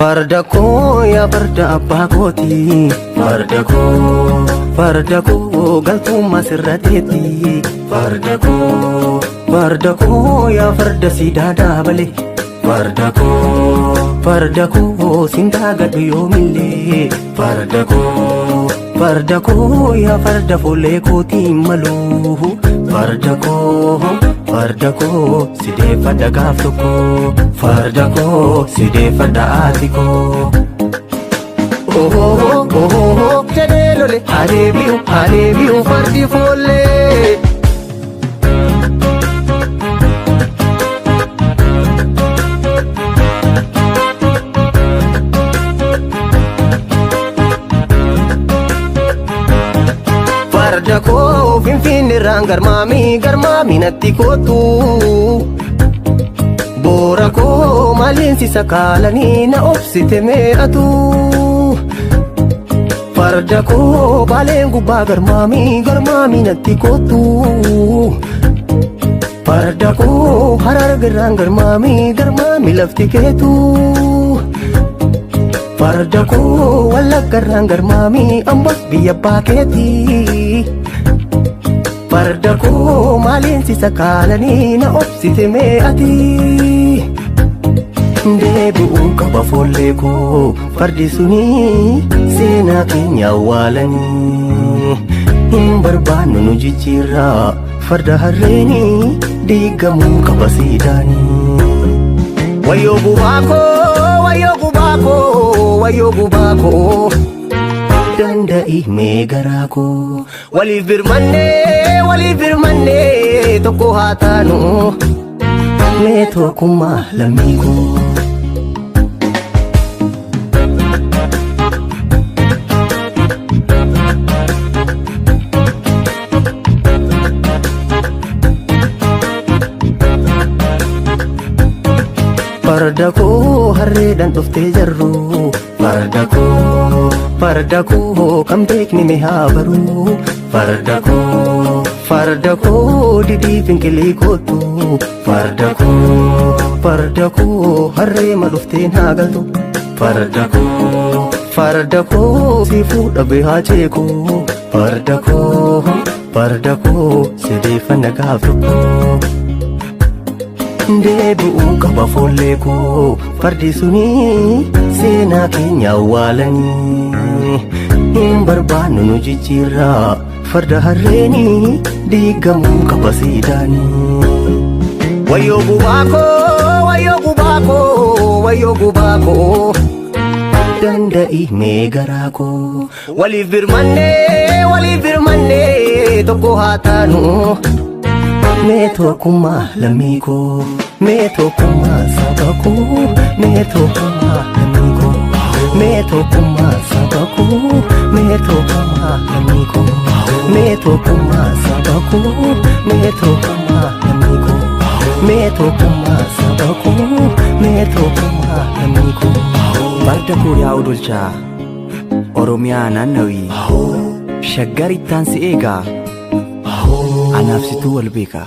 Farda koo yaa farda abbaa kooti. Farda koo, farda koo, galtummaa sirra teetti. Farda koo, farda koo, yaa farda siidaa daabale. Farda koo, farda koo, sindaagadhu yoomillee. Farda koo, farda koo, yaa farda fuullee kootiin malu. Farda koo, farda koo, sideeffadha gaaf tokko. Farda koo, sideeffadha haati koo. Ohoo ohoo jedhee lole adeebi'u adeebi'u fardi foollee. Farda koo, finfinneerraan garmaamii garmaamii natti kootu. Boora koo, maaliin si sakaalanii na obsite mee'atu. Farda koo, baaleen gubbaa garmaamii garmaamii natti kootu. Farda koo, harargerraan garmaamii garmaamii lafti keetu. Farda koo, wallaggarraan garmaamii ambos biyya baakeetii. Farda koo, maaliin si sakaalanii na obsite mee'ati. Deebi'uu qaba foollee koo, fardi suni seenaa keenya awwaalanii. Hin barbaannu nu jijjiirraa farda harreeni, diigamuu qaba siidaanii. Wayyoo gubaa koo, wayyoo gubaa koo, wayyoo gubaa koo. Danda'i mee garaa koo. Waliif birmannee, waliif birmannee, tokko haa taanu. Mee tokkummaa lammii koo. Farda koo, harreedhaan dhuftee jarru. Farda koo, farda koo, kan beekni mee haa baru. Farda koo, farda koo, didii finqilii kootu. Farda koo, farda koo, harree ma dhuftee naa galtu. Farda koo, farda koo, si fuudha beehaa ceeku. Farda koo, farda koo, sideeffanna gaaf tokko. Deebi'uu qaba foollee koo, fardi suni seenaa keenya awwaalanii. Hin barbaannu nu jijjiirraa farda harreeni, diigamuu qaba siidaanii. Wayyoo gubaa koo, wayyoo gubaa koo, wayyoo gubaa koo. Danda'i mee garaa koo. Waliif birmannee, waliif birmannee, tokko haa taanu. Mee tokkummaa lammii koo, mee tokkummaa saba koo, mee tokkummaa lammii koo, mee tokkummaa saba koo, mee tokkummaa lammii koo, mee tokkummaa saba koo, mee tokkummaa lammii koo, mee tokkummaa saba koo, mee tokkummaa lammii koo. Farda koo yaa odolchaa Oromiyaa naannawii shaggar ittaan si eegaa, anaaf situu wal beekaa.